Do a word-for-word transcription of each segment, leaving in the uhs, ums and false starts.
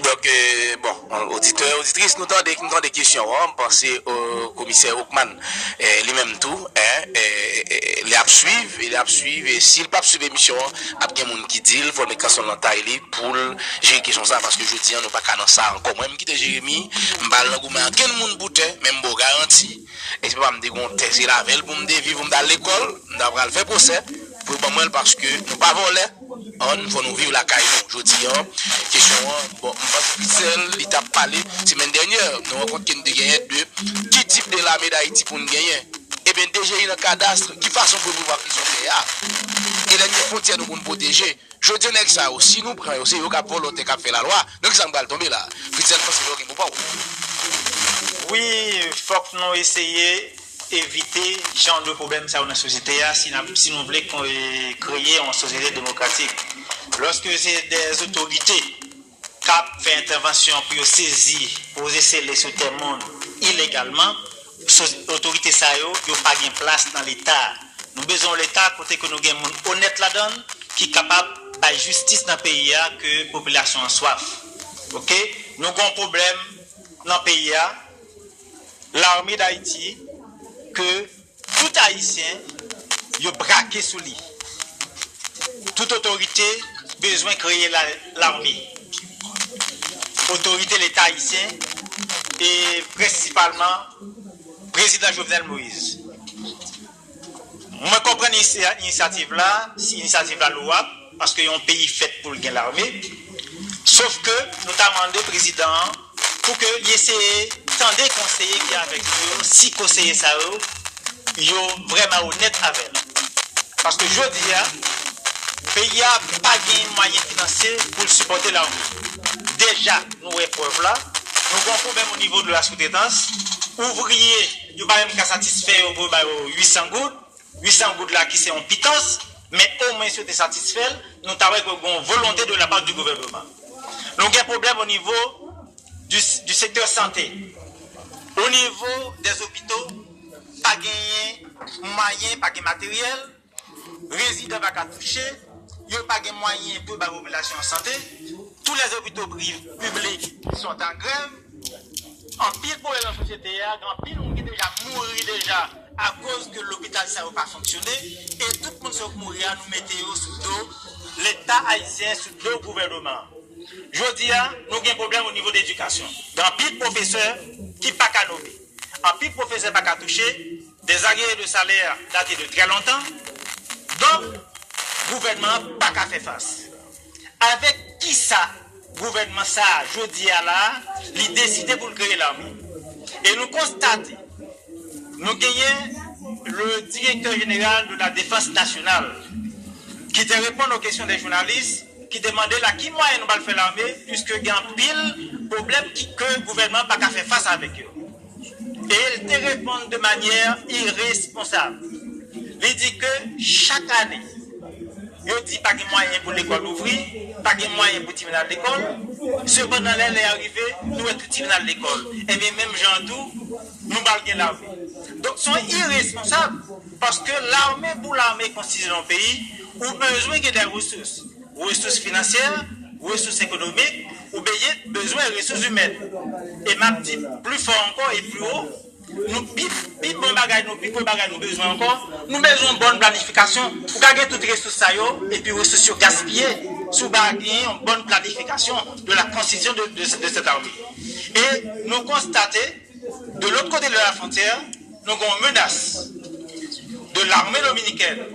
Donk, euh, bon, oditè, oditris, nou tande, nou tande kesyon an, m panse, euh, komisè Ockman, euh, li menm tou, en, euh, euh, li ap swiv, li ap swiv, e si l p ap swiv emisyon an, ap gen moun ki di l, fò l met kanson nan tay li pou l jere kesyon sa, paske jodi an, nou pa ka nan sa ankò. Mwen, m kite Jeremi, m pa al nan goumen ankenn moun pou tè, men m ba w garanti, e si papa m te gen yon tè, se l avè l pou m te viv, pou m t al lekòl, m ta pral fè pwosè, pou yo ban mwen l, paske nou pa vòlè. An, fò nou viv lakay nou. Jodi an, kesyon an, bon, m panse Fritzel, li t ap pale semèn dènyè, nan rankont ke n te genyen de ki tip de lame Dayiti pou n genyen. Ebyen, D G I nan kadas, ki fason pou yo prevwa kesyon tè a? E lè n gen fwontyè nou pou n pwoteje. Jodi an, nèg sa yo, si nou pran yo, se yo k ap vòlò tè, k ap fè lalwa. Nan kisa m pral tonbe la? Fritzel, m panse lè w gen mo pa w. Wi, fòk nou eseye evite jan de pwoblèm sa yo nan sosyete a si n ap, si nou vle kon-, e, kreye yon sosyete demokratik. Lòske se de otorite k ap fè entèvansyon pou yo sezi, poze sele sou tè moun ilegalman, so-, otorite sa yo, yo pa gen plas nan Leta. Nou bezwen yon Leta kote ke nou gen moun onèt ladan l, ki kapab bay jistis nan peyi a ke popilasyon an swaf. Oke? Nou gen yon pwoblèm nan peyi a, Lame Dayiti, ke tout Ayisyen, yo brake sou li. Tout otorite bezwen kreye la, lame. Otorite Leta ayisyen, e prensipalman Prezidan Jovenel Moïse. Mwen konprann inisya-, inisyativ la, si inisyativ la lwab, paske yon peyi fèt pou l gen lame. Sof ke nou ta mande prezidan an pou ke li eseye tande konseye ki avèk nou yo, si konseye sa yo, yo vrèman onèt avè l. Paske jodi a, peyi a pa gen mwayen finansyè pou l sipòte lame. Deja, nou wè prèv la, nou gen yon pwoblèm o nivo de la soutretans. Ouvriye, yo pa menm ka satisfè yo pou yo ba yo uit san goud. Uit san goud la ki se yon pitans, men omwen si yo te satisfè l, nou ta wè ke gen yon volonte de la part du gouvernement. Nou gen pwoblèm o nivo du, du secteur santé. O nivo des hôpitaux, pa genyen mwayen, pa gen materyèl, rezidan pa ka touche, yo pa gen mwayen pou yo bay popilasyon an sante. Tous les hôpitaux pri-, publics sont en grève. Anpil pwoblèm nan sosyete a, gen anpil moun ki deja mouri deja akoz ke lopital sa yo pa fonksyone, e tout moun sa yo k mouri a, nou mete yo sou do Leta ayisyen, sou do gouvènman an. Jodi a, nou gen pwoblèm o nivo de edikasyon. Gen anpil pwofesè ki pa ka nome. Anpil pwofesè pa ka touche, des arriérés de salaire daté de très longtemps. Donk, gouvènman an pa ka fè fas. Avèk kisa gouvènman sa a, jodi a la a, li deside pou l kreye lame? E nou konstate, nou genyen le directeur général de la défense nationale ki te reponn aux questions des journalistes, ki te mande l a ki mwayen nou pral fè lame, piske gen anpil pwoblèm ki, ke gouvènman an pa ka fè fas avèk yo. E l te reponn de manyè iresponsab. Li di ke chak ane, yo di pa gen mwayen pou lekòl ouvri, pa gen mwayen pou timoun al lekòl. Sepandan, lè lè a rive, nou wè tout timoun al lekòl. Ebyen, menm jan an tou, nou pral gen lame. Donk, se yon iresponsab, paske lame pou lame konstitye yon peyi, ou bezwen gen de resous. Resous finansyè, resous ekonomik, ou beye-, bezwen resous imèn. E m ap di pli fò ankò e pli wo, nou pi, pi bon bagay nou, pi gwo bagay nou bezwen ankò, nou bezwen yon bòn planifikasyon. Ou ka gen tout resous sa yo, epi resous yo gaspiye, si w pa gen yon bòn planifikasyon de la konstitiyasyon de, de, de cette armée. E nou konstate, de l'autre côté de la frontière, nou gen yon menas de l'armée dominicaine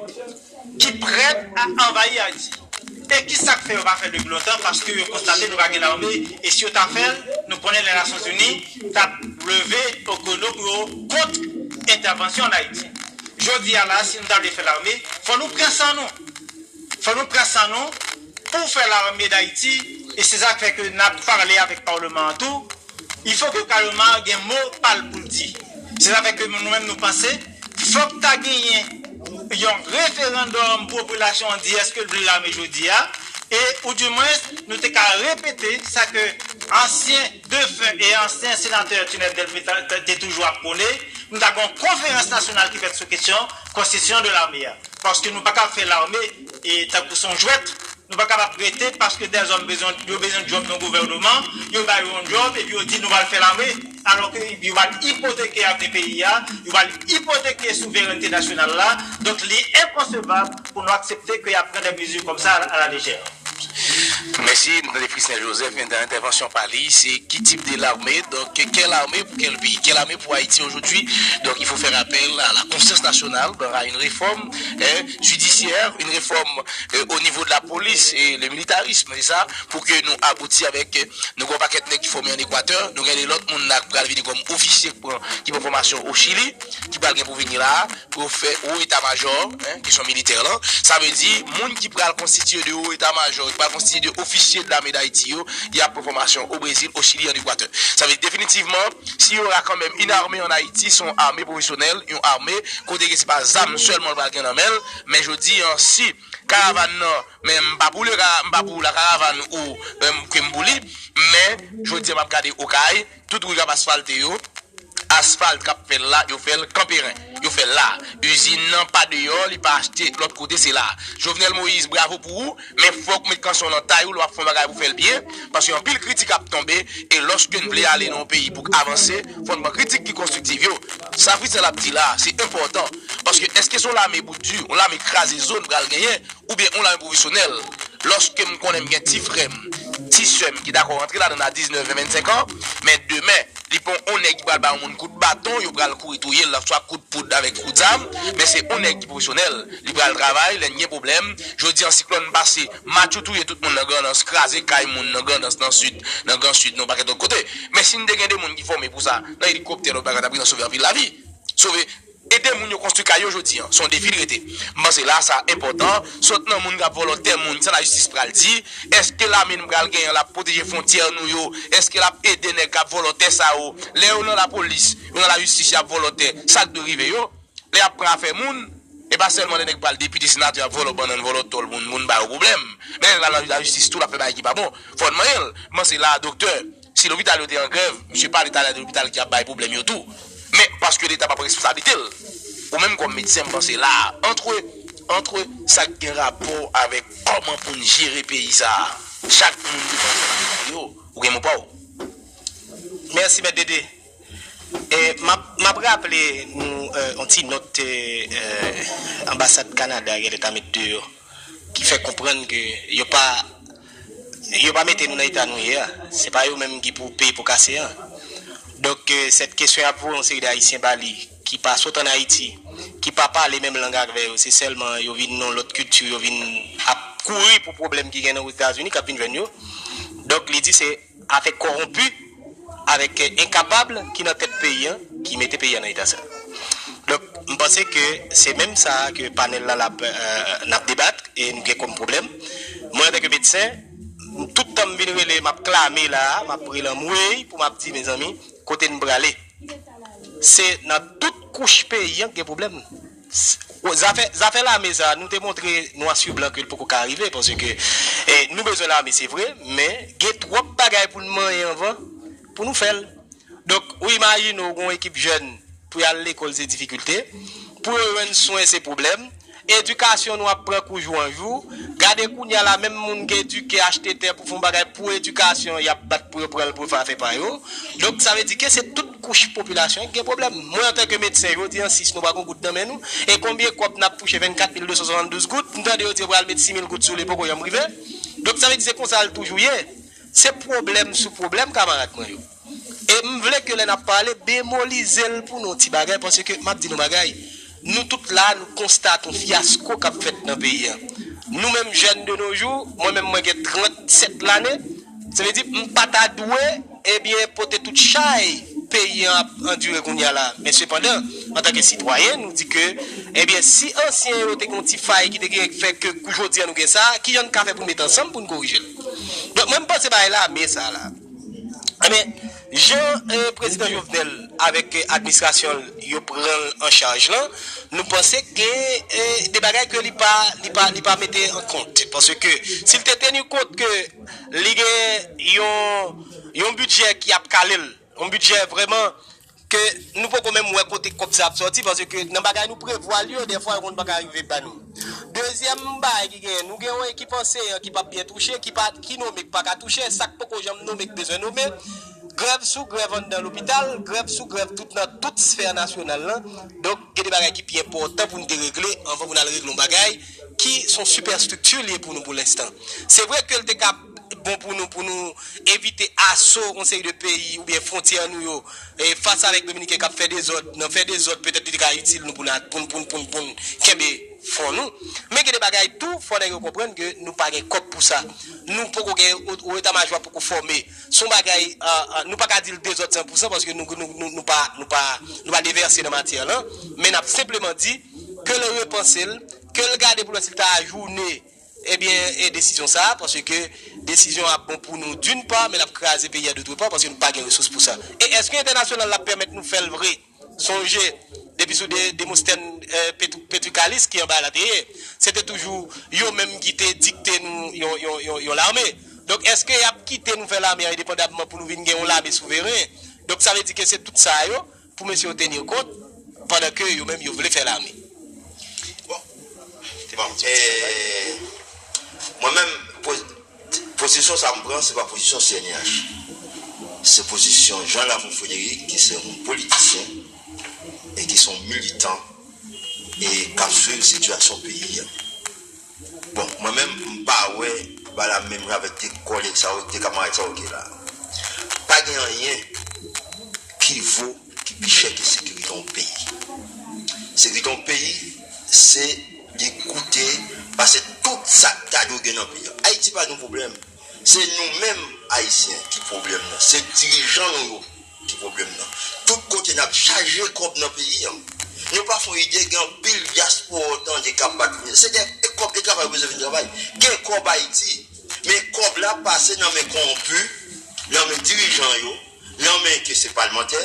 ki prèt a anvayi Ayiti. E ki sa k fè yo pa fè l depi lontan? Paske yo konstate nou pa gen lame, e si yo ta fè l, nou konnen Lènasyonzini t ap leve okono pou yo kont entèvansyon ann Ayiti. Jodi a la, si nou ta vle fè lame, fò nou pran san nou. Fò nou pran san nou pou fè lame Dayiti, e se sa k fè ke n ap pale avèk palman an tou, il faut que palman an gen mo pa l pou l di. Se sa fè ke nou menm nou panse, fòk ta genyen yon referandòm pou popilasyon an di èske l vle lame jodi a, e oudimwens nou te ka repete sa ke ansyen defen e ansyen senatè Tunèt Delpe ta, ta, te toujou ap pwone, nou ta gen yon konferans nasyonal ki fèt sou kesyon konstitisyon de lame a. Paske nou pa ka fè lame e tankou se yon jwèt, Nou pa kapab rete paske dèzòm bezwen, yo bezwen djòb nan gouvènman, yo ba yo yon djòb epi yo di nou pral fè lame, alò ke yo pral ipoteke avni peyi a, yo pral ipoteke souverènte nasyonal la. Donk, li enkonsevab pou nou aksepte ke y ap pran de mezi kòmsa a la lejè. Mèsi, nou tande Frisnel Joseph nan entèvansyon pa li, se ki tip de lame, donk, quelle armée pour quel pays, quelle armée pour Haïti aujourd'hui. Donc, il faut faire appel à la conscience nationale, donc à une réforme hein, judiciaire, une réforme euh, au niveau de la police et le militarisme, c'est ça, pour que nous aboutir avec euh, nou gon pakèt nèg ki fòme an Ekwatè, nou gen de lòt moun la ki pral vini kòm ofisye ki pran ki pran fòmasyon o Chili, ki pral gen pou vini la, pou yo fè wo eta majò, hein, kesyon militè lan. Sa vle di, moun ki pral konstitiye de wo eta majò, ki pral konstitiye de ofisye de lame d'Haïti yo, y ap pran fòmasyon o Brezil, o Chili, an Ekwatè. Sa vle di, definitivman, si y aura quand même une armée en Haïti, se yon ame pwofesyonèl, yon ame kote ke se pa zam sèlman l pral gen nan men l, men jodi an si karavann nan, men m pa pou le ka- m pa pou la karavann ou ke m pou li, men jodi an m ap gade Okay, tout ri k ap asfalte yo, asfalt k ap fè l la, yo fè l Kanperen, yo fè l la. Izin nan pa deyò, li pa achte lòt kote, se la. Jovenel Moïse, bravo pou ou, men fòk ou met kanson nan tay ou lè w ap fè yon bagay pou fè l byen, paske anpil kritik ap tonbe, e lòske n vle ale nan yon peyi pou avanse, fò n pran kritik ki konstriktif yo. Sa Fritz ap di la, se enpòtan, paske èske se yon lame bout di, yon lame kraze zo n pral genyen, oubyen yon lame pwofesyonèl? Lòske m konnen m gen ti frè m, ti sè m ki dakò rantre ladan l a diznèf, ven, vennsenk an, men demen, li pran yon nèg ki pral bay yon moun kout baton, yo pral kouri touye l, swa kout poud avèk kout zam, men se yon nèg ki pwofesyonèl, li pral travay, lè n gen pwoblèm, jodi an siklòn pase, Matjou touye tout moun nan Grandans, kraze kay moun nan Grandans, nan Sid, nan Gran Sid, nan yon pakèt lòt kote. Men si n te gen de moun ki fòme pou sa, nan elikoptè, lòt bagay, t ap gentan sove anpil lavi. Sove, ede moun yo konstwi kay yo jodi an, se yon defi l rete. M panse la sa enpòtan, sot nan moun k ap vòlò tè moun, sa lajistis pral di, èske lame n pral genyen l ap pwoteje fwontyè nou yo, èske l ap ede nèg k ap vòlò tè sa yo, lè yo nan lapolis, yo nan lajistis y ap vòlò tè, sa k dwe rive yo, lè y ap pran afè moun, e pa sèlman lè nèg pral depite senatè y ap vòlò bannann, vòlò tòl moun, moun ba yo pwoblèm, men lè l al nan lajistis tou l ap fè bagay ki pa bon, fò n manyen l, m panse la doktè, si lopital yo te an grèv, misye pale talè de lopital ki ap bay pwoblèm yo tou. Men, paske Leta pa pran responsablite l. Ou menm kòm medsen, m panse la, antre, antre sa k gen rapò avèk kòman pou n jere peyi sa a. Chak moun depann sa nan peyi yo. Ou gen mo pa w. Mèsi, Mèt Dede. E, m ap, m ap raple nou e, yon ti nòt e, e, anbasad Kanada genlè ta met deyò ki fè konprann ke yo pa yo pa mete nou nan eta nou ye a. Se pa yo menm ki pou peye po kase an. Donk, e, sèt kesyon y ap voye yon seri de Ayisyen ba li ki pa sot ann Ayiti, ki pa pale menm lang avè yo, se sèlman yo vin nan yon lòt kilti, yo vin ap kouri pou pwoblèm ki gen nan Ozetazini k ap vin jwenn yo. Donk, li di se avèk kòwonpi, avèk e, enkapab ki nan tèt peyi an, ki mete peyi an nan eta sa. Donk, m panse ke se menm sa a ke panèl la l ap, e, n ap debat e nou gen kòm pwoblèm. Mwen, antanke medsen, tout tan m vin rele, m ap klame la a, m ap rele anmwey pou m ap di, mezanmi, kote n prale? Se nan tout kouch peyi an k gen pwoblèm. Zafè, zafè lame sa a, nou te montre nwa sou blan ke l poko ka rive, paske e, nou bezwen lame, se vre, men gen twòp bagay pou n manyen anvan pou nou fè l. Donk, ou imajine w gen yon ekip jèn pou y al lekòl se difikilte, pou yo jwenn swen se pwoblèm, edikasyon nou ap pran kou jou an jou, gade kounye a la menm moun k edike achte tè pou fè yon bagay pou edikasyon y ap bat pou yo pran l pou yo fè afè pa yo. Donk sa vle di ke se tout kouch popilasyon an ki gen pwoblèm. Mwen antanke medsen, jodi an sis nou pa gen yon goud nan men nou, e konbyen kòb n ap touche vennkat mil de san swasanndouz goud, m tande yo di yo pral met sis mil goud sou li poko janm rive. Donk sa vle di se konsa l toujou ye. Se pwoblèm sou pwoblèm kamarad mwen yo. E m vle ke lè n ap pale, bemolize l pou nou ti bagay, paske m ap di nou bagay, nou tout la, nou konstate yon fyasko k ap fèt nan peyi a. Nou menm jèn de nos jours, mwen menm mwen gen trannsèt lane, sa vle di m pa ta dwe, ebyen, pote tout chay peyi an ap andire kounye a la. Men sepandan, antanke sitwayen, nou di ke, ebyen, si ansyen yo te gen yon ti fay ki te gen fè ke kou jodi a nou gen sa, kijan n ka fè pou n met ansanm pou n korije l? Donk, mwen, m panse bagay lame sa la. Ebyen, jan eh, prezidan Jovenel avèk eh, administrasyon l yo pran l an chaj lan, nou panse gen eh, de bagay ke li pa li pa li pa mete an kont. Paske si l te teni kont ke li gen yon yon bidjè ki ap kale l, yon bidjè vrèman ke nou poko menm wè kote kòb sa ap sòti, paske nan bagay nou prevwa l yo, dèfwa yo konn pa ka rive ba nou. Dezyèm bagay ki genyen, nou gen yon ekip anseyan ki p ap byen touche, ki pa, ki nome, ki pa ka touche, sa k poko janm nome, ki bezwen nome. Grèv sou grèv anndan lopital, grèv sou grèv tout nan tout sfè nasyonal lan. Donk, gen de bagay ki pi enpòtan pou n te regle anvan pou n al regle yon bagay ki se yon sipèstrikti li ye pou nou pou lenstan. Se vre ke l te ka bon pou nou, pou nou evite aso yon seri de peyi oubyen fwontyè nou yo, e, fas avèk Dominiken k ap fè dezòd, nan fè dezòd, petèt li te ka itil nou pou n, pou n, pou n, pou n, pou n kenbe fwon nou. Men gen de bagay tou, fò nèg yo konprann ke nou pa gen kòb pou sa. Nou poko gen, o, o eta majò a poko fòme. Se yon bagay, a, a, nou pa ka di l dezòd san pousan paske nou, nou, nou, nou pa, nou pa, nou pa devèse nan matyè lan, men n ap senpleman di ke l repanse l, ke l gade pou l wè si l ta ajounen, ebyen, e desizyon sa a, paske desizyon an ap bon pou nou d'une part, men l ap kraze peyi a d'autre part, paske nou pa gen resous pou sa. E èske entènasyonal la ap pèmèt nou fè l vre? Sonje, depi sou de, Demosthène, eh, Petru-, Petrikalis ki anba la te ye, se te toujou yo menm ki te dikte nou yon, yon, yon, yon lame. Donk, èske y ap kite nou fè lame an endepandamman pou nou vin gen yon lame souveren? Donk, sa vle di ke se tout sa yo pou mesye yo tenir kont pandan ke yo menm yo vle fè lame. Bon, e, mwen menm, poz-, pozisyon sa m pran, se pa pozisyon C N I H. Se pozisyon Jean Lafont Frédéric, ki se yon politisyen e ki se yon militan e k ap swiv sitiyasyon peyi a. Bon, mwen menm, m pa wè bagay la menm jan avèk de kòlèg sa yo, de kamarad sa yo ki la. Pa gen anyen ki vo, ki pi chè ke sekirite yon peyi. Sekirite yon peyi, se li koute pase tout sa k ta dwe gen nan peyi a. Ayiti pa gen pwoblèm. Se nou menm Ayisyen ki pwoblèm nan. Se dirijan nou yo ki pwoblèm nan. Tout kote n ap chaje kòb nan peyi an. Nou pa fè yon ide, gen anpil dyaspora w tande k ap bat pou yo. Se de kòb de travay yo bezwen vin travay. Gen kòb Ayiti. Men kòb la pase nan men kòwonpi, nan men dirijan yo, nan men ke se palmantè,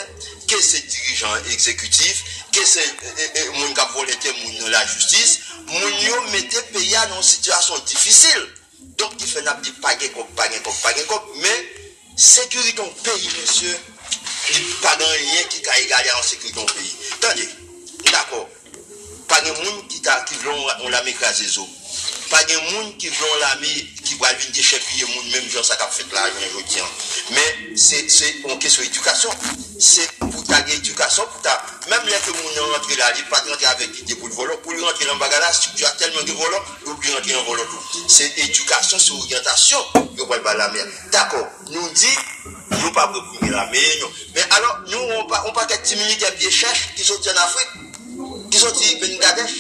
ke se dirijan egzekitif, ke se e, e, e, moun k ap vòlè tè moun nan lajistis, moun yo mete peyi a nan yon sitiyasyon difisil. Donk, ki fè n ap di pa gen kòb, pa gen kòb, pa gen kòb, men sekirite yon peyi, mesye, li pa gen anyen ki ka egale a yon sekirite yon kesyon yon peyi. Tande, m dakò, pa gen moun ki ta, ki vle yon, yon lame kraze zo. Pa gen moun ki vle yon lame ki pral vin dechèpiye moun, menm jan sa k ap fèt la, jounen jodi an. Men, se, se yon kesyon edikasyon. Se pou ta gen edikasyon, pou ta, menm lè ke moun nan rantre la, li pa t rantre avèk lide pou l vòlò, pou li rantre nan bagay la, estrikti a tèlman gen vòlò, li oblije rantre nan vòlò tou. Se edikasyon, se oryantasyon yo pral bay lame a. Dakò, nou di, nou pa vle pou gen lame, nou. Men alò, nou, yon pa, yon pakèt ti militè pye chèch ki soti ann Afrik, ki soti Bangladesh,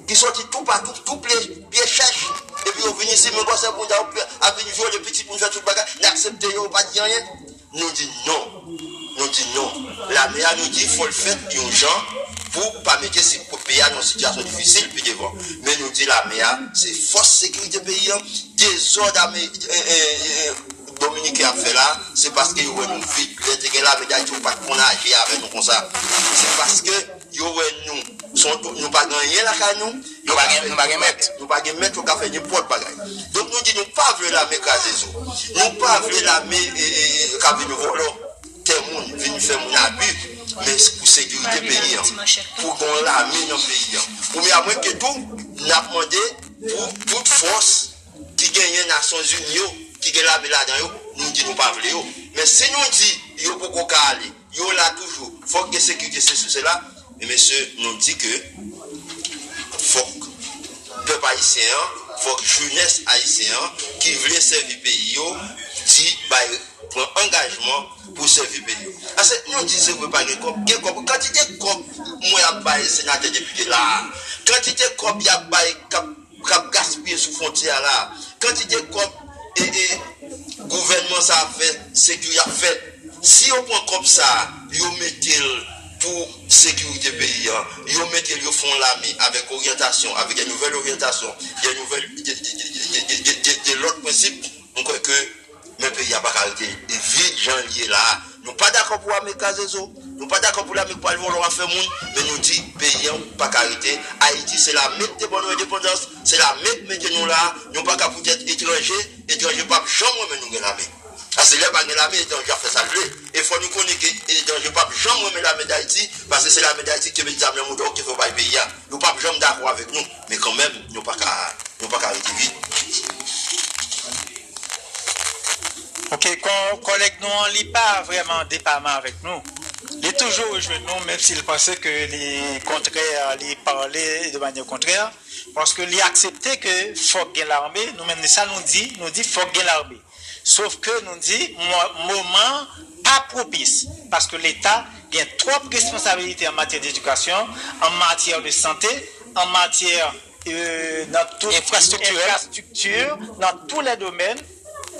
ki soti toupatou, tou pye, pye chèch, epi yo vin isi, men bò se pou nou ap vin vyole pitit moun, fè tout bagay, n aksepte yo, yo pa di anyen. Nou di non. Nou di non. Lame a, nou di, fò l fèt yon jan pou pa mete si, peyi a nan yon sitiyasyon difisil pi devan. Men nou di lame a, se fòs sekirite peyi an. Dezòd ame, e, e, e, Dominiken ap fè la, se paske yo wè nou vid. Lè te gen lame Dayiti, yo pa t konn aji avè nou konsa. Se paske yo wè nou, se yon tou, nou pa gen anyen lakay nou. Nou pa gen, nou pa gen mèt. Nou pa gen mèt, yo ka fè nenpòt bagay. Donk, nou di nou pa vle lame kraze zo. Nou pa vle lame, e, e, e, k ap vin vòlò tè moun, vin fè moun abi. Men se pou sekirite peyi an. Pou gen yon lame nan peyi an. Premyèman ke tou, n ap mande pou tout fòs ki genyen Nasyonzini yo, ki gen lame ladan yo, nou di nou pa vle yo. Men si nou di yo poko ka ale, yo la toujou, fòk gen sekirite, sesi, sela, men mesye, nou di ke fòk pèp ayisyen an, fòk jenès ayisyen an, ki vle sèvi peyi yo, di bay, pran angajman pou sèvi peyi yo. Paske nou di se vre pa gen kòb, gen kòb, kantite kòb mwen ap bay senatè depite la a, kantite kòb y ap bay k ap k ap gaspiye sou fwontyè a la, kantite kòb e, e, gouvènman sa ap fè, sekirite ap fè. Si yo pran kòb sa a, yo mete l pou sekirite peyi an, yo mete l, yo fè yon lame avèk oryantasyon, avèk de nouvèl oryantasyon, de nouvèl, de, de lòt prensip, mwen kwè ke men peyi a pa ka rete vid jan l ye la a. Nou pa dakò pou lame kraze zo. Nou pa dakò pou lame k pral vòlò afè moun. Men nou di peyi an pa ka rete. Ayiti se lame k te ban nou endepandans. Se lame k mete nou la a. Nou pa ka poutèt etranje. Etranje p ap janm renmen nou gen lame. Paske lè pa gen lame, etranje ap fè sa l vle. E fò nou konnen ke etranje p ap janm renmen lame Dayiti, paske se lame Dayiti ki te met zam nan mouda yo ki fè yo bay peyi a. Yo p ap janm dakò avèk nou, men kanmenm, nou pa ka, nou pa ka rete vid. Ok, kò- kòlèg nou an, li pa vrèman depaman avèk nou. Li toujou rejwenn nou, menm si l panse ke li kontrè, li pale de manyè kontrè, paske li aksepte ke fòk gen lame, nou menm, sa nou di, nou di fòk gen lame. Sof ke nou di, mo- moman pa pwopis, paske Leta gen twòp responsabilite an matyè de edikasyon, an matyè de sante, an matyè nan tout enfrastrikti, nan tou lè domèn,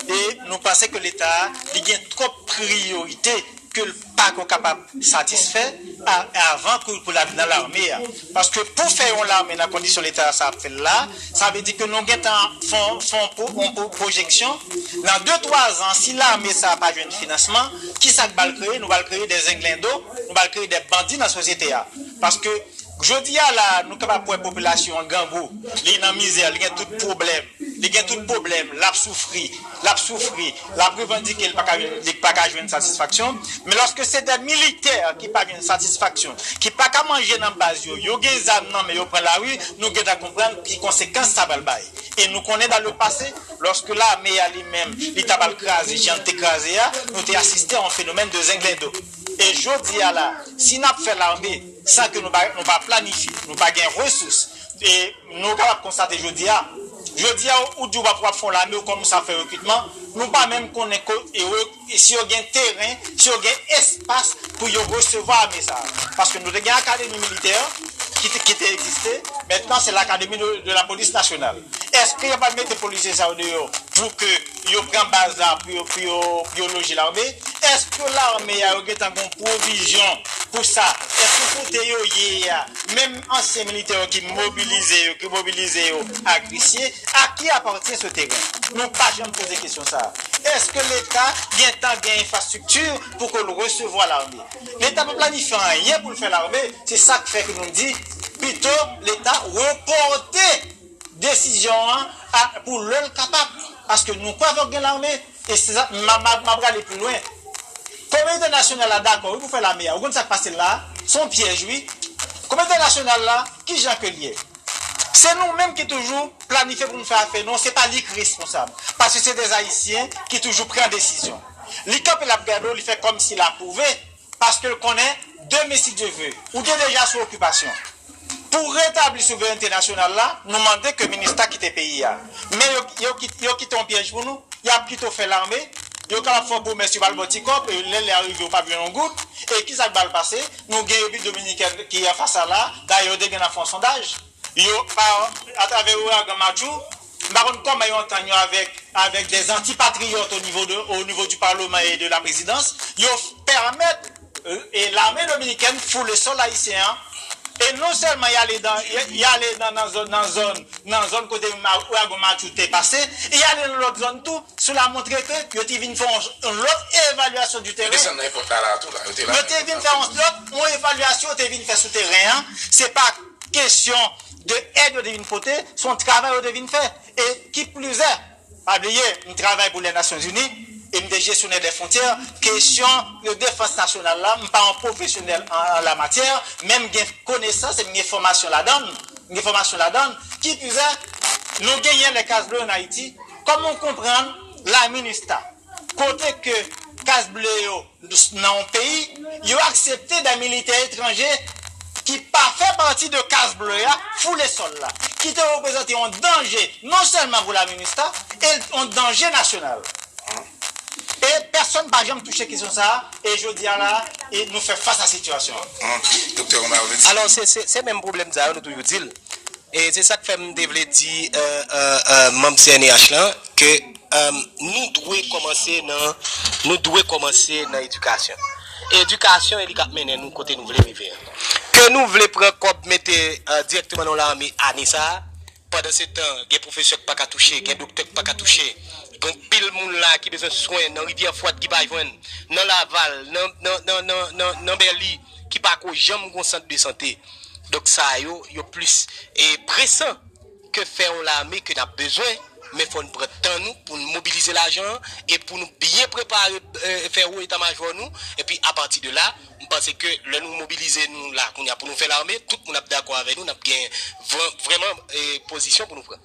e nou panse ke Leta li gen twòp priyorite ke l pa ko kapab satisfè avan ke pou l al nan lame a. Paske pou fè yon lame nan kondisyon Leta sa ap fè l la, sa vle di ke nou gentan fè yon pwojeksyon. Nan de twa zan, si lame sa pa jwenn finansman, kisa k pral kreye? Nou pral kreye de zenglendo, nou pral kreye de bandi nan sosyete a. Paske jodi a la, nou kapab wè popilasyon an grangou, li nan mizè, li gen tout pwoblèm. Li gen tout pwoblèm, l ap soufri, l ap soufri, l ap revandike, li pa ka, li pa ka jwenn satisfaksyon. Men lòske se de militè ki pa jwenn satisfaksyon, ki pa ka manje nan baz yo, yo gen zam nan men yo pran lari, nou gentan konprann ki konsekans sa pral bay. E nou konnen dans le passé, lòske lame a li menm, li ta pral kraze, jan l te kraze a, nou te asiste a yon fenomèn de zenglendo. E jodi a la, si n ap fè lame san ke nou pa, nou pa planifye, nou pa gen resous, e nou kapab konstate jodi a. Jodi a, ou di w ap, w ap fè yon lame, ou kòmanse ap fè rekritman, nou pa menm konnen ko- e re- e si yo gen teren, si yo gen espas pou yo resevwa lame sa a. Paske nou te gen akademi militè ki te, ki te egziste, mentnan se l'Académie de, de la Police Nationale. Èske yo pral mete polisye sa yo deyò pou ke yo pran baz la pou yo, pou yo, pou yo loje lame? Èske lame a yo gentan gen pwovizyon pou sa? Èske kote yo ye a, menm ansyen militè yo ki mobilize yo, ki mobilize yo ak visye, à qui appartient ce terrain? Nou pa janm poze kesyon sa a. Èske Leta gentan gen enfrastrikti pou ke l resevwa lame? Leta pa planifye anyen pou l fè lame, se sa k fè ke nou di, pito Leta repòte desizyon an a, pou lè l kapab. Paske nou kwè fòk gen lame, e se sa, m a, m a, m a prale pi lwen. Kominote entènasyonal la dakò, wi, pou fè lame a. Ou konn sa k pase l la? Se yon pyèj, wi. Kominote entènasyonal la, ki jan ke l ye? Se nou menm ki toujou planifye pou nou fè afè nou, se pa li ki responsab. Paske se de Ayisyen ki toujou pran desizyon. Li kanpe, l ap gade w, li fè kòmsi l apwouve, paske l konnen, demen, si Dye ve, ou te deja sou okipasyon. Pou retabli souverènte nasyonal la, nou mande ke MINUSTAH kite peyi a. Men yo, yo, kit- yo kite yon pyèj pou nou, y ap kite w fè lame, yo kapab fè yon pwomès, yo ba l bon ti kòb, e lè lè a rive, ou p ap jwenn yon goud. E kisa k pral pase? Nou gen Repiblik Dominikèn ki anfas a la, dayè yo te gen nan fè yon sondaj. Yo, pa, atravè ouragan Matthew, m pa konn kòman yo antann yo avèk, avèk des antipatriotes au niveau de, au niveau du Parlement et de la Présidence, yo pèmèt e lame dominikèn foule sòl ayisyen an. E non sèlman y ale nan, y ale nan, nan zòn, nan zòn, nan zòn kote ouragan Matthew te pase, y ale nan lòt zòn tou, sou la montre ke yo te vin fè yon, yon lòt evalyasyon di teren. Yo te vin fè yon lòt, yon evalyasyon yo te vin fè sou teren an. Se pa kesyon de èd yo te vin pote, se yon travay yo te vin fè. E ki plize, pa bliye, m travay pou Lènasyonzini e m te jesyonè dè fwontyè. Kesyon de defans nasyonal la, m pa yon pwofesyonèl an, an la matyè, men m gen konesans e m gen fòmasyon ladan l. M gen fòmasyon ladan l. Ki plize, nou genyen lè kaz ble an Ayiti. Kòman w konprann la MINUSTAH, kote ke kaz ble yo nan yon peyi, yo aksepte de militè etranje ki pa fè pati de kaz ble a foule sòl la, ki te reprezante yon danje non sèlman pou la MINUSTAH, e yon danje nasyonal. E pèsonn pa janm touche kesyon sa a, e jodi a la, e nou fè fas a sitiyasyon an. Alò, se, se, se menm pwoblèm sa yo, nou toujou di l. E se sa k fè m te vle di euh, euh, euh, manm C N E H lan ke euh, nou dwe kòmanse nan nou dwe kòmanse nan edikasyon. Edikasyon e li k ap mennen nou kote nou vle rive an. Ke nou vle pran kòb mete euh, dirèkteman nan lame ane sa a, pandan se tan gen pwofesè k pa ka touche, gen doktè k pa ka touche, gen pil moun la ki bezwen swen nan Rivyè Fwad ki pa jwenn, nan Laval, nan, nan, nan, nan, nan, nan Bèli ki pa ko janm gon sant de sante. Donk sa yo, yo plis e presan ke fè yon lame ke n ap bezwen, Men fò n pran tan nou pou n mobilize lajan an e pou nou byen prepare, eh, fè wo eta majò nou. Epi apati de la, m panse ke lè nou mobilize nou la kounye a pou nou fè lame, tout moun ap dakò avè nou, n ap gen vrè- vrèman, eh, pozisyon pou nou pran.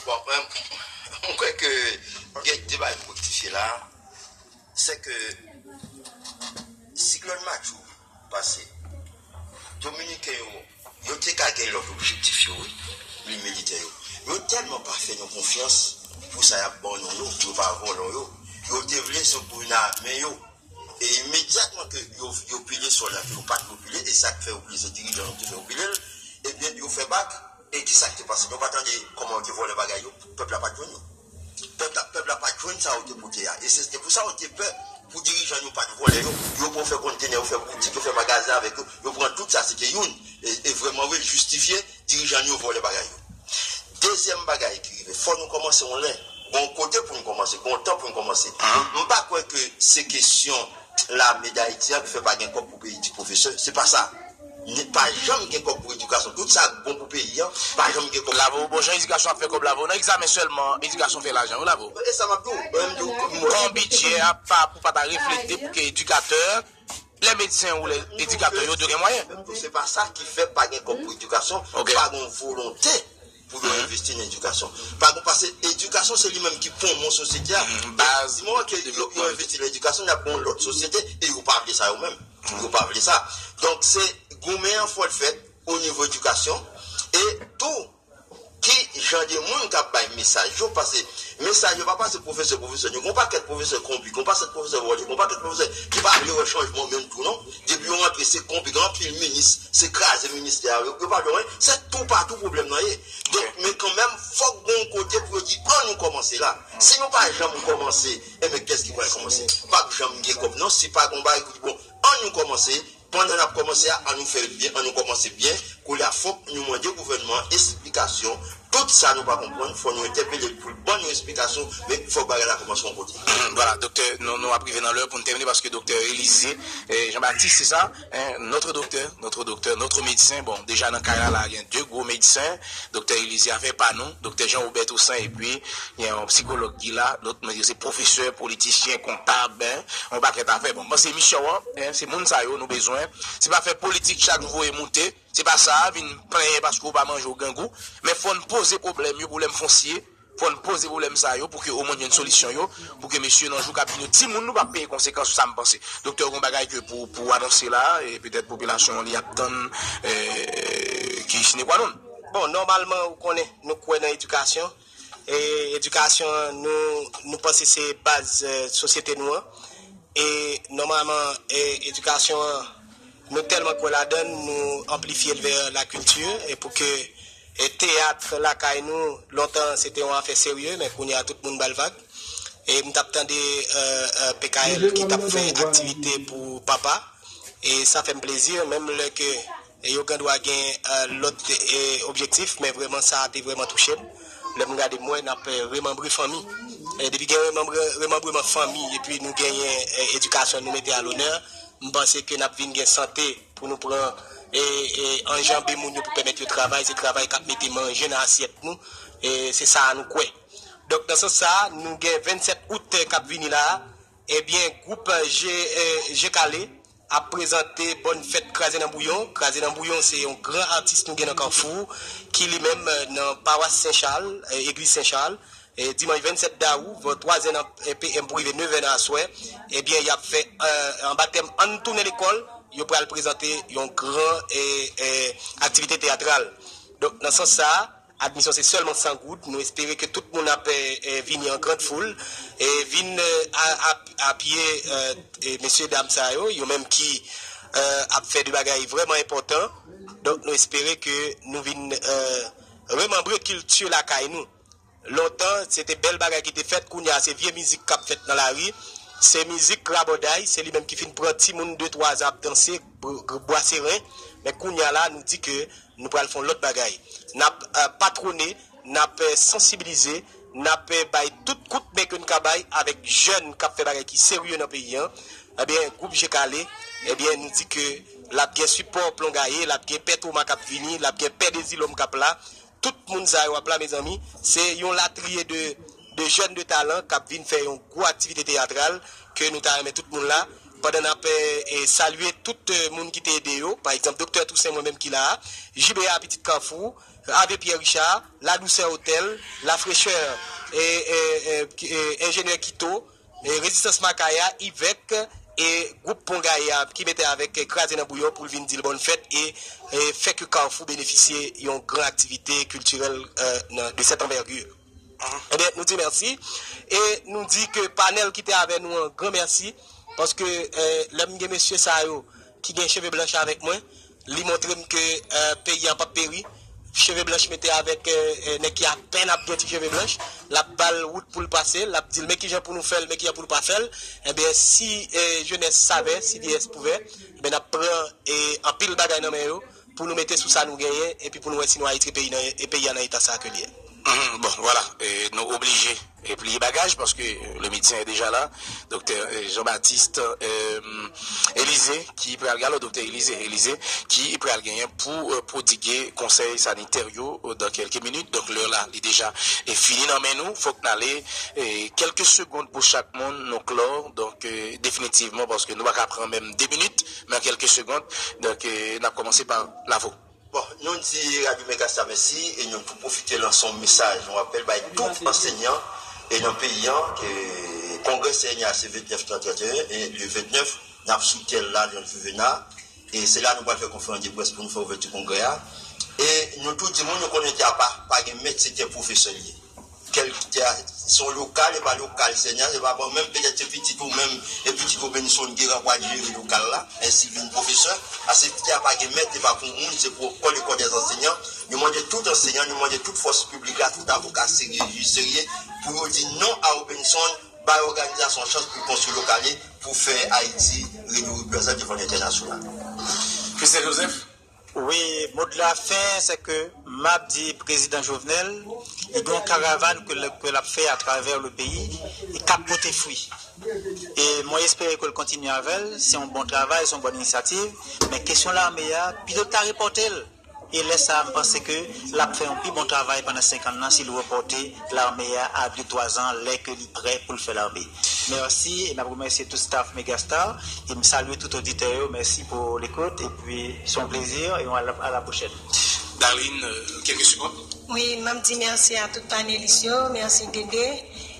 Bon, mwen, mwen kwè ke gen de bagay pou rektifye la, se ke siklòn Matjou pase, Dominiken yo, yo te ka gen lòt objektif yo, wi, li militè yo. Yo tèlman pa fè nou konfyans pou sa y ap ban nou yo, pou yo pa vòlò yo. Yo te vle se pou n ame yo. E imedyatman ke yo, yo pile sòl la, ke yo pa t vle pile, e sa k fè yo pile, se dirijan yo ki fè yo pile l, ebyen, yo fè bak. E ki sa k te pase? Nou pa tande kòman yo te vòlè bagay yo, pèp la pa t jwenn yo. Pèp la, pèp la pa t jwenn sa yo te pote a. E se te pou sa yo te pè pou dirijan yo pa t vòlè yo. Yo pran fè kontenè, yo fè boutik, yo fè magazen avèk yo. Yo pran tout sa, se te youn. E, e vrèman vre, jistifye, dirijan yo vòlè bagay yo. Dezyèm bagay ki rive, fò nou kòmanse yon lè. Gon kote pou nou kòmanse, gon tan pou nou kòmanse. M pa kwè ke se kesyon lame Dayiti an ki fè pa gen kòb pou peyi ti pwofesè. Se pa sa. Ni pa janm gen kòb pou edikasyon. Tout sa k bon pou peyi an, pa janm gen kòb. Lavo, bon, jan edikasyon ap fè kòb, Lavo, nan egzamen sèlman, edikasyon fè lajan, wi, Lavo. E sa m ap di w, mwen, m di w, mwen, Kon bidjè a pa, pou pa ta reflete pou ke edikatè, lè medsen ou lè edikatè, yo dwe gen mwayen. Menm tou, se pa sa ki fè pa gen kòb pou edikasyon, Ok. pa gen volonte pou yo Mhm. envesti nan edikasyon. Pa gen, paske edikasyon, se li menm ki ponmon sosyete a. Mhm. Baz Di moman ke yo, yo devlopman. envesti nan edikasyon, n ap gen yon lòt sosyete, e yo pa vle sa yo menm. Yo pa vle sa. Donk, se goumen an fò l fèt o nivo edikasyon. E tou, ki jan de moun k ap bay mesaj yo, paske mesaj yo pa pase pwofesè, pwofesè. Yo gon pakèt pwofesè konbit, gon pakèt pwofesè vòlè, gon pakèt pwofesè ki pa vle wè chanjman menm tou non. Depi yo rantre, se konbit, gen anpil minis, se kraze ministè a, yo, yo pa vle wè. Se toupatou pwoblèm nan ye. Donk, men kanmenm, fòk gon kote pou yo di, an nou kòmanse la. Si nou pa janm kòmanse, enben kiyès ki pral kòmanse? P ap janm gen kòb non, si pa gon bagay pou di, bon, an nou kòmanse, pandan n ap kòmanse a, an nou fè l byen, an nou kòmanse byen, koulye a fòk nou mande gouvènman an esplikasyon, tout sa nou pa konprann, fò nou entèpele l pou l ban nou esplikasyon, men fòk bagay la kòmanse yon kote. Vwala, doktè, nou, nou ap rive nan lè pou n tèmine, paske doktè Elize, eh, Jean Baptiste, se sa, hein, notre docteur, notre docteur, notre médecin, bon, deja nan kay la, la, gen de gwo medsen, doktè Elize afè pa nou, doktè Jean Robert Toussaint, epi gen yon sikològ ki la, lòt, men se pwofesè, politisyen, kontab, hein, yon pakèt afè. Bon, m panse misyon an, hein, se moun sa yo nou bezwen. Se pa fè politik chak jou voye moute. Se pa sa, vin plenyen paske w pa manje, w grangou. Men fò n poze pwoblèm yo, pwoblèm fonsye. Fò n poze pwoblèm sa yo pou ke omwen n jwenn solisyon yo, pou ke mesye nan jou k ap vini yo, timoun nou p ap peye konsekans sa m panse. Doktè, w gen yon bagay ke pou, pou w anonse la, e petèt popilasyon an li ap tann, eh, ki sine kwa non. Bon, nòmalman, ou konnen, nou kwè nan edikasyon. E edikasyon an, nou, nou panse se baz, eh, sosyete nou an. E nòmalman, eh, edikasyon an, nou tèlman kwè ladan l, nou anplifye l vè lakilti, e pou ke, eh, teyat lakay nou, lontan, se te yon afè serye, men kounye a, tout moun ba l vag. E m t ap tande, eh, eh, P K L ki t ap fè aktivite pou papa. E sa fè m plezi, menm lè ke e yo gen dwa gen, eh, lòt, eh, objektif, men vrèman sa a te vrèman touche m. Lè m gade m wè n ap, eh, remanbre fanmi. E depi gen remanbre, remanbreman fanmi, epi nou genyen, eh, edikasyon nou mete a lonè, m panse ke n ap vin gen sante pou nou pran, eh, eh, anjanbe moun yo pou pèmèt yo travay, se travay k ap mete manje nan asyèt nou, e se sa a nou kwè. Donk, nan sans sa a, nou gen vennsèt out, eh, k ap vini la a, ebyen, gwoup, eh, J, eh, J Kale, ap prezante bòn fèt Kraze nan Bouyon. Kraze nan Bouyon se yon gran atis nou gen nan Kafou, ki li menm, eh, nan pawas Sen Chal, eh, egliz Sen Chal. Eh, dimanch vennsèt dawou, vè twazè nan, eh, P M pou rive nevè nan aswè, ebyen, y ap fè, eh, an batèm Ann tounen lekòl. Yo pral prezante yon gran, eh, eh, aktivite teyatral. Donk, nan sans sa a, admisyon se sèlman san goud. Nou espere ke tout moun ap, eh, eh, vini an grand foul, e vin, eh, a- ap- apiye, eh, eh, mesye dam sa yo, yo menm ki, eh, ap fè de bagay vrèman enpòtan. Donk, nou espere ke nou vin, eh, remanbre kilti lakay nou. Lontan, se te bèl bagay ki te fèt, kounye a, se vye mizik k ap fèt nan lari. Se mizik rabòday, se li menm ki fin pran timoun de twa zan ap danse, br- br- bwase ren. Men kounye a la, nou di ke nou pral fè yon lòt bagay. N ap, eh, patwone, n ap, eh, sansibilize, n ap, eh, bay tout kout men ke n ka bay avèk jèn k ap fè bagay ki serye nan peyi an. Ebyen, gwoup Je Kale, ebyen, nou di ke l ap gen sipò Plongaye, l ap gen Pè Toma k ap vini, l ap gen Pè Dezilòm k ap la. Tout moun sa yo ap la, mezanmi, se yon latriye de, de jèn de talan k ap vin fè yon gwo aktivite teyatral ke nou ta renmen tout moun la, pandan n ap, eh, eh, salye tout, eh, moun ki te ede yo, pa egzanp, Doktè Tousen, mwen menm ki la a, J B A Pitit Kafou, Ave Pierre Richard, La Douceur Hotel, La Fraîcheur, eh, eh, eh, ki- eh, Enjenyè Kito, eh, Rezistans Makaya, Ivèk, e gwoup Pon Gaye a ki mete avèk, eh, Kraze nan Bouyò pou l vin di l bòn fèt e, eh, fè ke Kafou benefisye yon gran aktivite kiltirèl, eh, nan- de cette envergure. Ebyen, nou di mèsi. E nou di ke panèl ki te avè nou an, gran mèsi. Paske, eh, lè m gen mesye sa yo ki gen cheve blanch avèk mwen, li montre m ke, eh, peyi a p ap peri. Cheve blanch mete avèk, eh, eh, nèg ki apèn ap gen ti cheve blanch, l ap ba l wout pou l pase, l ap di l men kijan pou nou fè l, men kijan pou nou pa fè l. Ebyen, si, eh, jenès savè, si vyeyès pouvè, ebyen, n ap pran, eh, anpil bagay nan men yo, pou nou mete sou sa nou genyen, epi pou nou wè si nou Ayiti peyi nan, e peyi a nan eta sa ke l ye. Mhm, bon, vwala, e nou oblije e pliye bagaj, paske le médecin est déjà là, Doktè, e, Jean-Baptiste, e, Élisée, ki pral, alò, Doktè Élisée, Élisée, ki pral genyen pou, e, pwodije konsèy sanitè yo, e, dans quelques minutes. Donk, lè la, li deja, e, fini nan men nou. Fòk n ale, e, kèlke segond pou chak moun, nou klò. Donk, e, definitivman, paske nou pa ka pran menm de minit, men an kèlke segond. Donk, e, n ap kòmanse pa Lavo. Bon, nou di Radyo Megastar mèsi e nou tou pwofite lanse yon mesaj, yon apèl bay tout ansèyan e nan peyi an, ke kongrè C N R A se vennèf, trant, trant e yen, e le vennèf, n ap sou tè l la, nan Juvena, e se la nou pral fè konferans de près pou nou fè ouvèti kongrè a. E nou tou di moun, nou konnen tè a pa, pa gen mèt, se tè pwofesè l ye. Kèlkeswa, se yon lokal, e pa lokal C N R A, se pa bon, menm petèt se pitit ou menm, e pitit Robinson Guérin pral jere lokal la, ensi vin pwofesè, paske tè a pa gen mèt, e pa pou moun, se pou kò le kò dè ansèyan. Nou mande tout ansèyan, nou mande tout fòs piblik la, tout avoka serye, jij serye, pou yo di non a Robinson, bay òganizasyon chans pou konstwi lokal li, pou fè Ayiti redouvri prezans devan lentènasyonal. Christel Joseph? Wi, mo de la fen, se ke m ap di prezidan Jovenel, li gen yon karavàn ke l, ke l ap fè atravè le peyi, e k ap pote fwi. E mwen espere ke l kontinye avè l, se yon bon travay, se yon bon inisyativ, men kesyon lame a, pito l ta repòte l. E lè sa a, m panse ke l ap fè yon pi bon travay pandan senk an nan si l repòte lame a a de twa zan, lè ke li prè pou l fè lame. Mèsi, e m ap remèsye tout staff Megastar, e m salye tout oditè yo, mèsi pou lekout, epi se yon plezi, e a la, a la pwochèn. Darline, euh, quelques secondes. Wi, m ap di mèsi a tout panelis yo, mèsi Dede,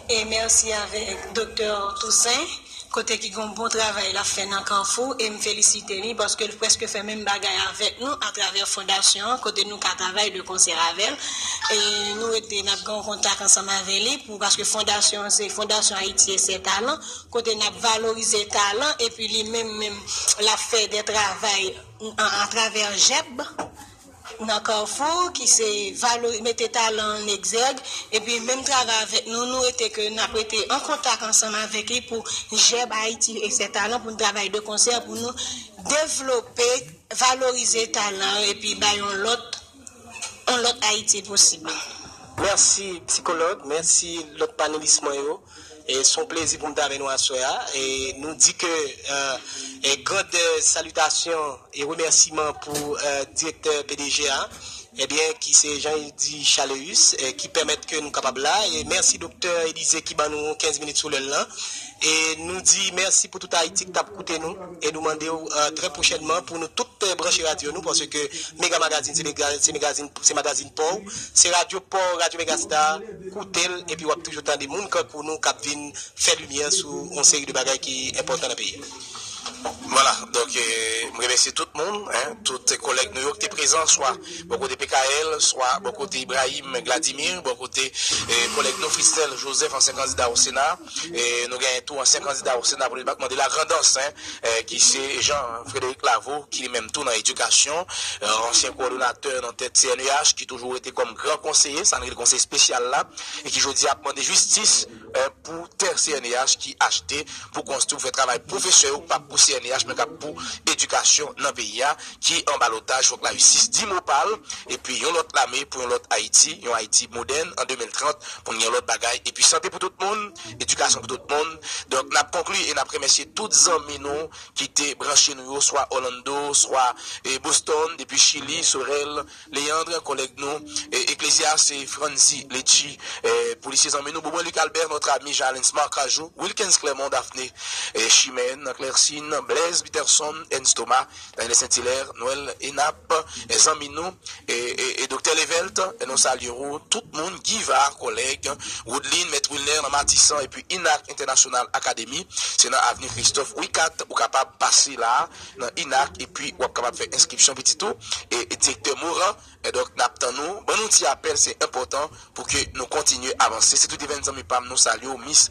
e mèsi avèk Doktè Toussaint, kote ki gen yon bon travay l ap fè nan Kafou, e m felisite li, paske l prèske fè menm bagay avèk nou atravè fondasyon an, kote nou ka travay de konsè avè l. E nou rete, n ap gen yon kontak ansanm avè li, pou, paske fondasyon an se Fondasyon Ayiti e Sè Talan, kote n ap valorize talan, epi li menm, menm, l ap fè de travay an, atravè jèb nan Kafou, ki se valori-, mete talan an egzèg, epi menm travay avèk nou, nou rete ke n ap rete an kontak ansanm avèk li pou jèb Ayiti e Sè Talan, pou n travay de konsè, pou nou devlope, valorize talan, epi bay yon lòt, yon lòt Ayiti posib. Mèsi, sikològ, mèsi lòt panelis mwen yo. E se yon plezi pou m t avè nou aswè a. E nou di ke, euh, e grand, euh, salitasyon e remèsiman pou, euh, direktè P D G a, ebyen, ki se Jean Hildy Chaleus, e ki pèmèt ke nou kapab la. E mèsi Doktè Élisée ki ban nou kenz minit sou lè l lan. E nou di mèsi pou tout Ayiti ki t ap koute nou. E nou mande w, euh, trè pwochènman pou nou tout, euh, branche radyo nou, paske Mega Magazine se mega-, se magazin, se magazin pa w. Se radyo pa w, Radyo Megastar, koute l, epi w ap toujou tande moun kankou nou k ap vin fè limyè sou yon seri de bagay ki enpòtan nan peyi a. Vwala, donk, e, m remèsye tout moun, en, tout kòlèg nou yo ki te prezan, swa bò kote P K L, swa bò kote Ibrahim Gladimir, bò kote, e, kòlèg nou Christel Joseph, ansyen kandida o Sena, e, nou genyen tou ansyen kandida o Sena pou depatman de la Grandans, en, e, ki se Jean Frédéric Lavo, ki li menm tou nan edikasyon, e, ansyen kowòdonatè nan tèt C N E H, ki toujou rete kòm gran konseye, sa n rele konseye espesyal la, e ki jodi a ap mande jistis, e, pou tè C N E H ki achte pou konstwi, pou fè travay pwofesè yo, k p ap pouse P N E H, men k ap pou edikasyon nan peyi a, ki anba lotaj, fòk lajistis di mo pa l, epi yon lòt lame pou yon lòt Ayiti, yon Ayiti modèn an de mil trant, pou n gen lòt bagay, epi sante pou tout moun, edikasyon pou tout moun. Donk, n ap konkli e n ap remèsye tout zanmi nou ki te branche nou yo, swa Orlando, swa, e, Boston, depi Chili, Sorel, Leandre, kòlèg nou, e, Eklezyas, e, Franzi, Letchi, e, polisye zanmi nou, Boubwen Luc Albert, notre ami Jalens Marcajou, Wilkens Clermont, Daphné, e, Chimène, Clairsine, Blaise Peterson, Ernst Thomas, Daniel Saint-Hilaire, Noël Enap, e, zanmi nou, e, e, e Doktè Levelt, e nou salye ou, tout moun, Giva, kòlèg, Woodline, Mèt Wilner, nan Matisan, epi INAC International Academy, se nan avni Christophe Wicat, ou kapab pase la, nan INAC, epi w ap kapab fè enskripsyon pitit ou, e, e direktè Moran, e donk, n ap tann ou. Ban nou ti apèl, se enpòtan pou ke nou kontinye avanse. Se tout evèn zanmi pa m, nou salye w, Miss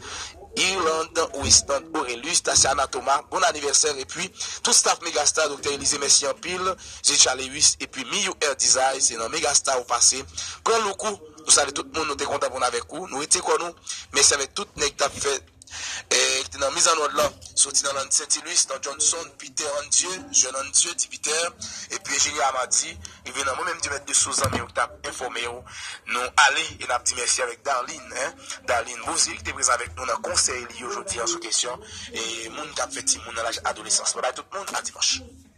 Irlande Westland Aurelus, Tasiana Thomas, bon anivèsè, epi tout staff Megastar, Doktè Elize, mèsi anpil, Zecha Lewis, epi Miyou Air Design, se nan Megastar ou pase. Pran look ou, nou salye tout moun, nou te kontan pou n avèk ou, nou rete kò nou, mèsi avèk tout nèg k t ap fè, e, ki te nan mizannòd lan, soti nan Land Saint Louis, nan Johnson, Peter Andieu, Jeune Andieu, Ti Peter, epi Enjenyè Amadi, rive nan mwen menm Diomède de Sou, zanmi w ki t ap enfòme w. Nou ale e n ap di mèsi avèk Darline, en, Darline Bouzil ki te prezan avèk nou nan konsèy li yo jodi an sou kesyon, e, moun k ap fè timoun nan laj adolesans. Babay tout moun, a dimanch.